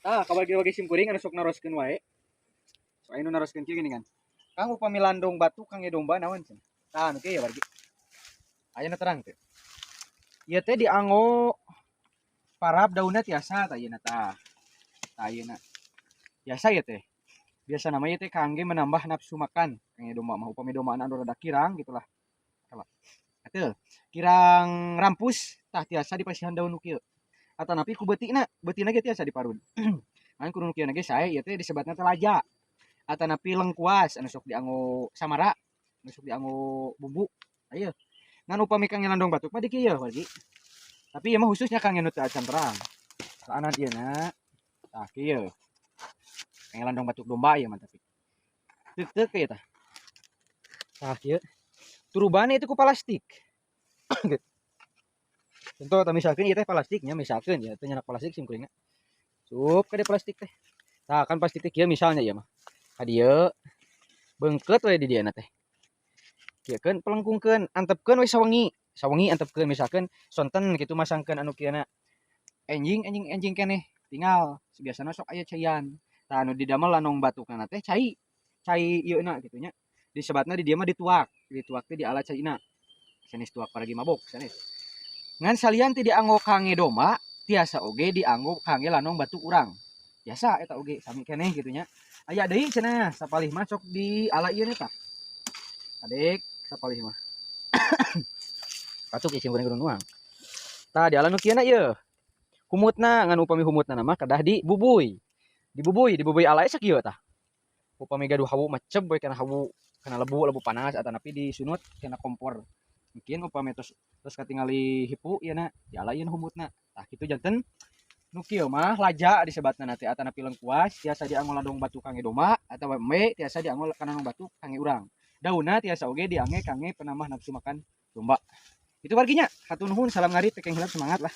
Tah, ka wargi-wargi simkuring anu sok naroskeun wae. So anu naroskeun kieu gini kan. Kang, upami landong batuk kangge domba naon cenah? Tah, nu kieu ya, wargi. Aya nu terang teu? Ieu teh dianggo parab daunna tiasa tah ieu tah. Tah, ieu biasa ya teh. Biasa namanya teh kangge menambah nafsu makan kangge domba mah, upami domba anu rada kirang gitulah. Kala. Atuh, kirang rampus tah tiasa dipasihan daun nu kieu. Atanapi ku beutina, beutina ge tiasa diparud. Ngan ku nu kieu ge sae, ieu teh disebatna teh laja. Atanapi lengkuas anu sok dianggo samara, anu sok dianggo bumbu. Ayo. Ngan upami kangge landong batuk mah di kieu, wargi. Tapi ieu mah khususnya kangge nu teu acan terang. Saanan ieu na. Tah, kieu. Kangge landong batuk domba ieu mah tapi. Teuk-teuk ieu tah. Tah, kieu. Turubane itu ku plastik. Contoh tah, misalkan ieu teh plastiknya, misalkan ya teh nyanak plastik sim kuringna. Sup ka plastik teh. Tah, kan plastik teh kieu misalnya ieu mah. Ka dieu beungkeut we di dieu teh. Kieu keun, pelengkungkeun, antepkeun we sawengi. Sawengi antepkeun, misalkan sonten kitu masangkeun anu kieu na. Enjing enjing enjing keneh tinggal biasana sok aya caian. Tah, anu didamel landong batukna teh cai. Cai ieu na kitu nya. Disebatna di dieu mah dituak. Dituak teh diala caina. Sanes tuak paragi mabok, sanes. Ngan salian ti dianggo kangge domba, tiasa oge dianggo kangge landong batuk urang. Biasa eta oge sami keneh kitu nya. Aya deui cenah sapalih mah sok diala ieu tah. Adek sapalih mah. Batuk ieu kuring nuang. Tah, diala nu kieu na ieu. Humutna, ngan upami humutna mah kedah dibubuy. Dibubuy, dibubuy ala sakieu tah. Upami gaduh hawu mah ceb we kana hawu, kana lebu, lebu panas atanapi disunut kana kompor. Mungkin upami tos tos katingali hipu ieu na, diala ieu humutna. Tah, kitu janten nu kieu mah laja disebatna teh atanapi lengkuas, tiasa dianggo landong batuk kangge domba atawa embe tiasa dianggo kana landong batuk kangge urang. Daunna tiasa oge diangge kangge penambah nafsu makan domba. Itu warginya. Hatur nuhun, salam ngarit, teu hilap semangat lah.